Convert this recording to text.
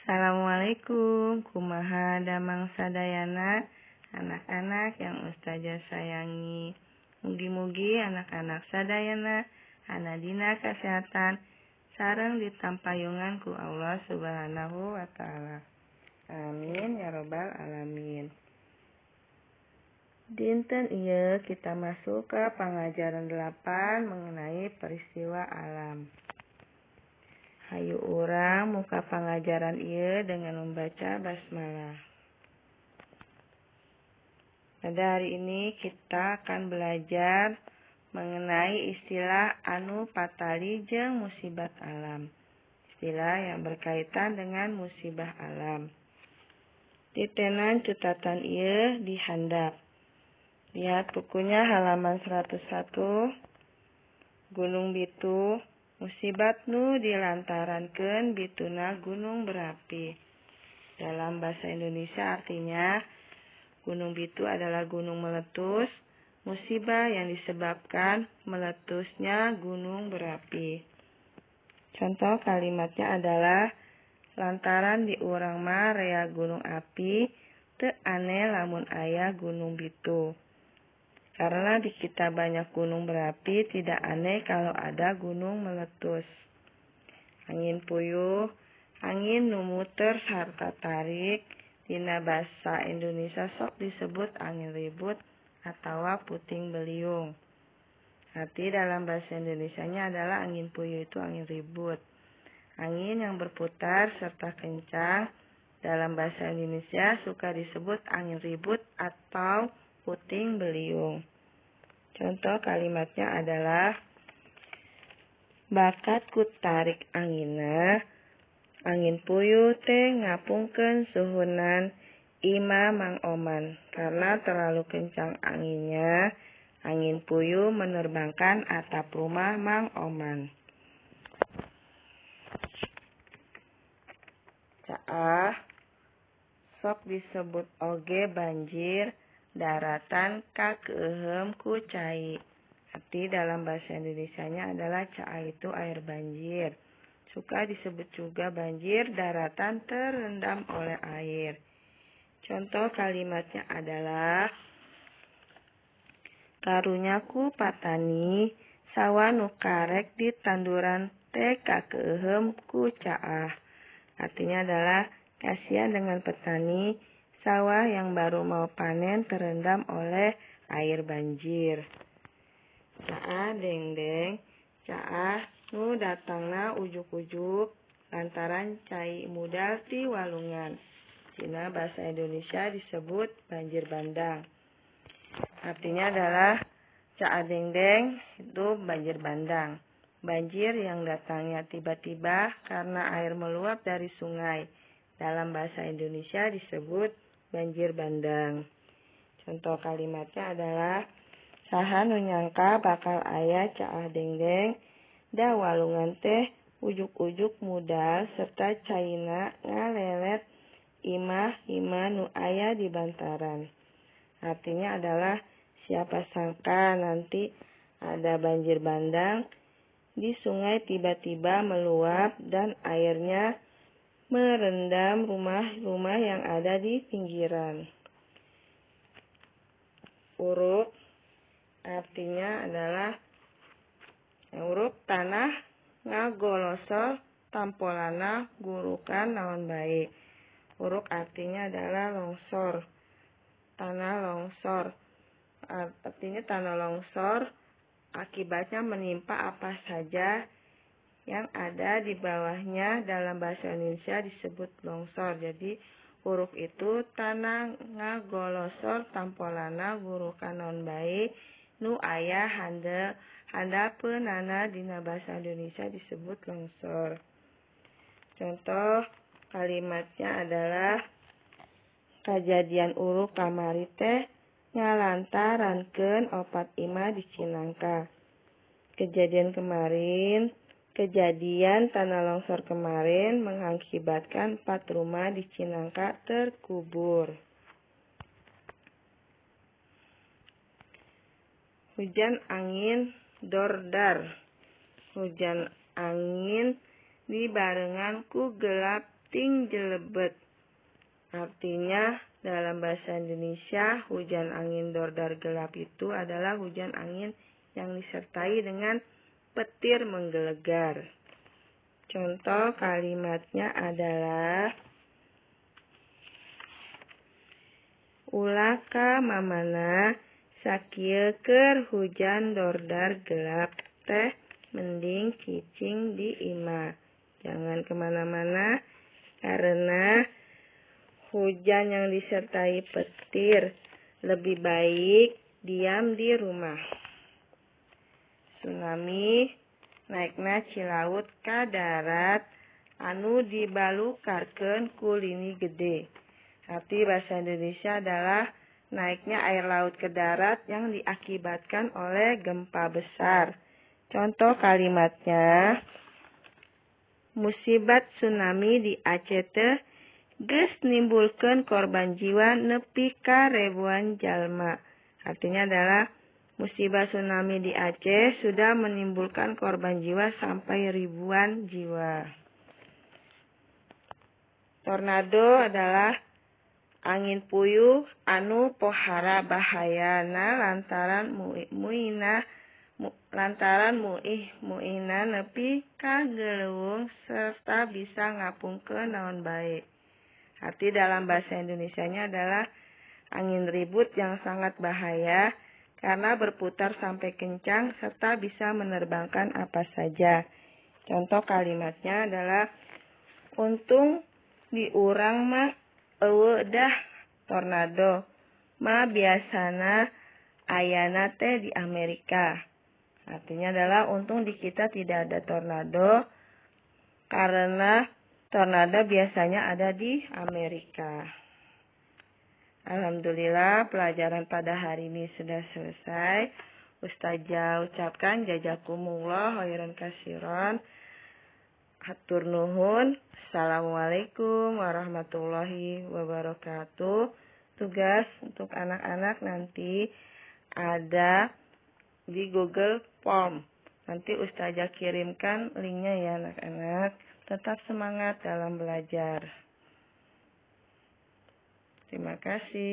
Assalamualaikum, kumaha damang sadayana, anak-anak yang Ustazah sayangi. Mugi-mugi anak-anak sadayana ana dina kesehatan sareng ditampayungan ku Allah Subhanahu wa taala. Amin ya robbal alamin. Dinten ieu kita masuk ke pangajaran 8 mengenai peristiwa alam. Hayu urang muka pangajaran ieu dengan membaca basmalah. Pada hari ini kita akan belajar mengenai istilah anu patali jeung musibat alam. Istilah yang berkaitan dengan musibah alam. Titenan catatan ieu dihandap. Lihat bukunya halaman 101. Gunung Bitu, musibat nu dilantarankeun bituna gunung berapi. Dalam bahasa Indonesia artinya Gunung Bitu adalah gunung meletus, musibah yang disebabkan meletusnya gunung berapi. Contoh kalimatnya adalah lantaran di urang mah rea gunung api, teu aneh lamun aya Gunung Bitu. Karena di kita banyak gunung berapi, tidak aneh kalau ada gunung meletus. Angin puyuh, angin nu muter sarta tarik, dina bahasa Indonesia sok disebut angin ribut atawa puting beliung. Arti dalam bahasa Indonesianya adalah angin puyuh itu angin ribut. Angin yang berputar serta kencang dalam bahasa Indonesia suka disebut angin ribut atau puting beliung. Contoh kalimatnya adalah bakat ku tarik anginna, angin puyuh teh ngapungkeun suhunan imah Mang Oman. Karena terlalu kencang anginnya, angin puyuh menerbangkan atap rumah Mang Oman. Caah sok disebut oge banjir daratan kakeuheum ku cai. Arti dalam bahasa Indonesianya adalah caah itu air banjir. Suka disebut juga banjir daratan terendam oleh air. Contoh kalimatnya adalah karunya ku patani sawah nu karek di tanduran teh kakeuheum ku caah. Artinya adalah kasihan dengan petani, sawah yang baru mau panen terendam oleh air banjir. Caah dengdeng, caah nu datangna ujuk-ujuk lantaran cai mudal ti walungan. Dina bahasa Indonesia disebut banjir bandang. Artinya adalah caah dengdeng itu banjir bandang. Banjir yang datangnya tiba-tiba karena air meluap dari sungai. Dalam bahasa Indonesia disebut banjir bandang. Contoh kalimatnya adalah saha nu nyangka bakal aya caah dengdeng da walungan teh ujuk-ujuk mudal serta caina ngalelet imah-imah nu aya di bantaran. Artinya adalah siapa sangka nanti ada banjir bandang di sungai tiba-tiba meluap dan airnya merendam rumah-rumah yang ada di pinggiran. Uruk artinya adalah uruk tanah ngagolosor tampolana gurukan naon bae. Uruk artinya adalah longsor, tanah longsor. Artinya tanah longsor akibatnya menimpa apa saja yang ada di bawahnya, dalam bahasa Indonesia disebut longsor. Jadi uruk itu tanah ngagolosor tampolana gurukan naon bae nu aya handapeunana dina bahasa Indonesia disebut longsor. Contoh kalimatnya adalah kajadian uruk kamari teh ngalantarankeun opat imah di Cinangka. Kejadian kemarin, kejadian tanah longsor kemarin mengakibatkan 4 rumah di Cinangka terkubur. Hujan angin dordar. Hujan angin dibarengan ku gelap ting jelebet. Artinya dalam bahasa Indonesia, hujan angin dordar gelap itu adalah hujan angin yang disertai dengan petir menggelegar. Contoh kalimatnya adalah ulah ka mamana sakieu keur hujan dordar gelap teh mending cicing di imah. Jangan kemana-mana karena hujan yang disertai petir, lebih baik diam di rumah. Tsunami naikna cilaut ka darat anu dibalukarkeun ku lini gede. Arti bahasa Indonesia adalah naiknya air laut ke darat yang diakibatkan oleh gempa besar. Contoh kalimatnya, musibat tsunami di Aceh teh geus nimbulkeun korban jiwa nepi ka ribuan jalma. Artinya adalah musibah tsunami di Aceh sudah menimbulkan korban jiwa sampai ribuan jiwa. Tornado adalah angin puyuh anu pohara bahayana lantaran muihna nepi ka geleuweung serta bisa ngapungkeun naon bae. Arti dalam bahasa Indonesianya adalah angin ribut yang sangat bahaya karena berputar sampai kencang serta bisa menerbangkan apa saja. Contoh kalimatnya adalah untung di urang mah eueuh dah tornado mah biasana ayana teh di Amerika. Artinya adalah untung di kita tidak ada tornado karena tornado biasanya ada di Amerika. Alhamdulillah pelajaran pada hari ini sudah selesai. Ustazah ucapkan jazakumullah khairan kasiron. Hatur nuhun. Assalamualaikum warahmatullahi wabarakatuh. Tugas untuk anak-anak nanti ada di Google Form. Nanti Ustazah kirimkan linknya ya anak-anak. Tetap semangat dalam belajar. Terima kasih.